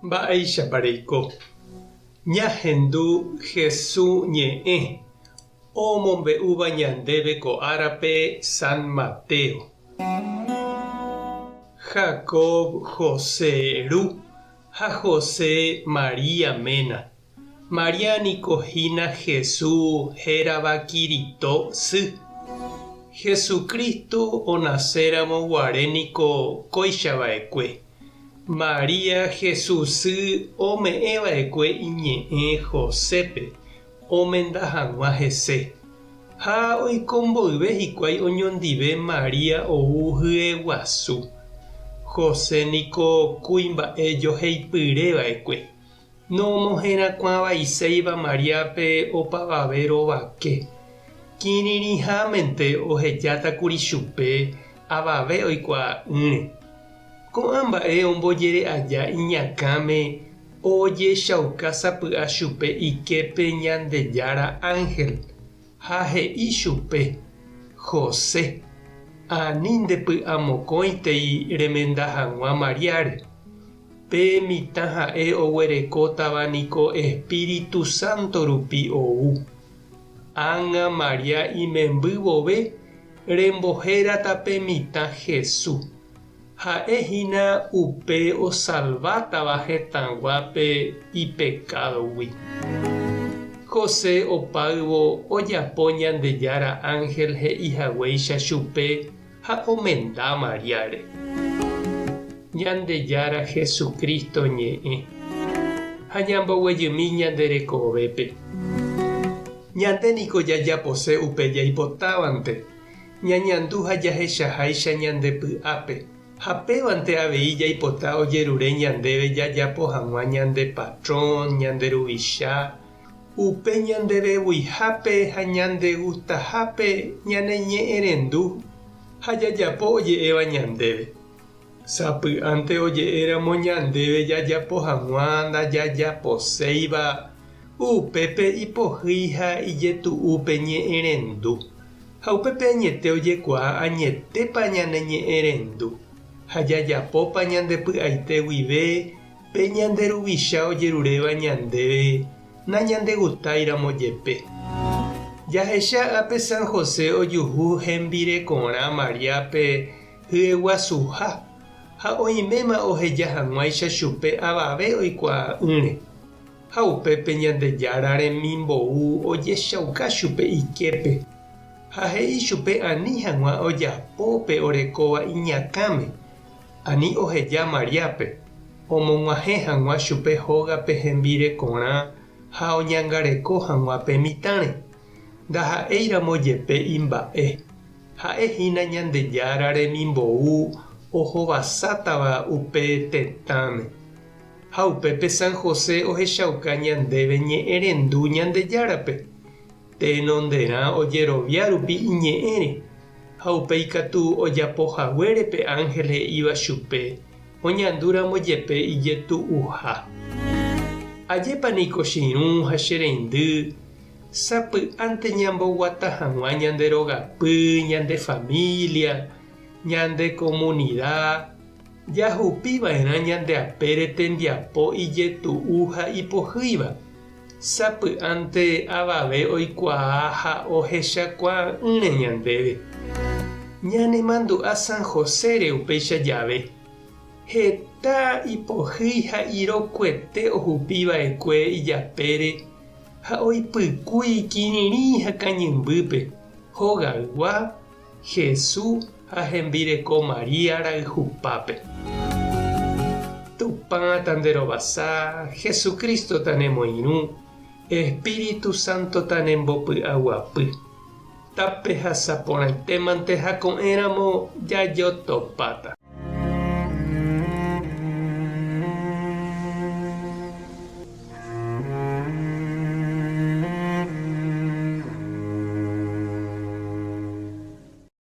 Mba'éichapa reiko? Ñahendu Hesu ñe'ẽ omombe'úva ñandéve ko árape San Mateo. Jacob José ru ha José María ména. María niko hína Hesu hérava Kirito sy. Jesucristo onaséramo guare niko kóicha va'ekue. María Hesu sy ome'ẽ va'ekue iñe'ẽ Josépe omenda hag̃ua hese. Ha oiko mboyve hikuái oñondive María ou hyeguasu. José niko kuimba'e joheipyre va'ekue. Nomoherakuãvaiséiva Maríape opavave rovake. Kirirĩhámente ohejátakuri chupe avave oikuaa'ỹre. Ko'ã mba'e ombojere aja iñakãme ojechauka sapy'a chupe iképe Ñandejára ánhel, ha he'i chupe, José, ani ndepy'amokõitei remenda hag̃ua Maríare. Pe mitã ha'e oguerekótava niko Espíritu Santo rupi ou. Ág̃a María imemby vove rembohérata pe mitã Jesús. Ha'e hína upe osalvátava hetãguápe ipekádogui. José opáyvo ojapo Ñandejára ánhel he'i haguéicha chupe ha omenda Maríare. Ñandejára Jesucristo ñe'ẽ ha ñamboguejymi ñande rekovépe. Ñande niko jajapose upe jaipotávante, ñañandu ha jahechaháicha ñande py'ápe, ha pévante avei jaipota ojerure ñandéve jajapo hag̃ua ñande patrón, ñande ruvicha, Upe ñandevevuihápe ha ñandegustahápe ñaneñe'ẽrendu ha jajapo oje'éva ñandéve. Sapy'ánte oje'éramo ñandéve jajapo hag̃ua ndajajaposéiva, upépe ipohýi ha ijetu'u pe ñe'ẽrendu. Ha upépe añete ojekuaa añetépa ñaneñe'ẽrendu ha jajapópa ñande py'aite guive Pe ñande Ruvicha ojeruréva ñandéve nañandegustáiramo jepe. Jahecha ápe San José ojuhu hembirekorã Maríape hyeguasuha ha oiméma oheja hag̃uáicha chupe avave oikuaa'ỹre. Ha upépe Ñandejára remimbou ojechauka chupe iképe ha he'i chupe ani hag̃ua ojapo pe orekóva iñakãme. Ani oheja Maríape, omog̃uahẽ hag̃ua chupe hógape hembirekorã ha oñangareko hag̃ua pe mitãre, ndaha'éiramo jepe imba'e. Ha'e hína Ñandejára remimbou ohovasátava upe tetãme. Ha upépe San José ohechauka ñandéve ñe'ẽrendu Ñandejárape. Tenonderã ojerovia rupi iñe'ẽre, ha upéi katu ojapo haguére pe ánhel he'íva chupe, oñandúramo jepe ijetu'uha. Ajépa niko che irũ ha che reindy, sapy'ánte ñamboguata hag̃ua ñande rogapy, ñande familia, ñande komunida, jahupi va'erã ñande apére tembiapo ijetu'u ha ipohýiva. Sapy'ánte avave oikuaa ha ohechakuaa'ỹre ñandéve. Ñanemandu'a San Josére upéicha jave. Heta ipohýi ha irokuete ohupi va'ekue ijapére ha oipykúi kirirĩ ha kañymbýpe, hogaygua, Hesu ha hembireko María rayhupápe. Tupã tanderovasa, Jesucristo tanemoirũ, Espíritu Santo tanembopy'aguapy. Tapehasa porãitémante ha ko'ẽramo jajotopáta.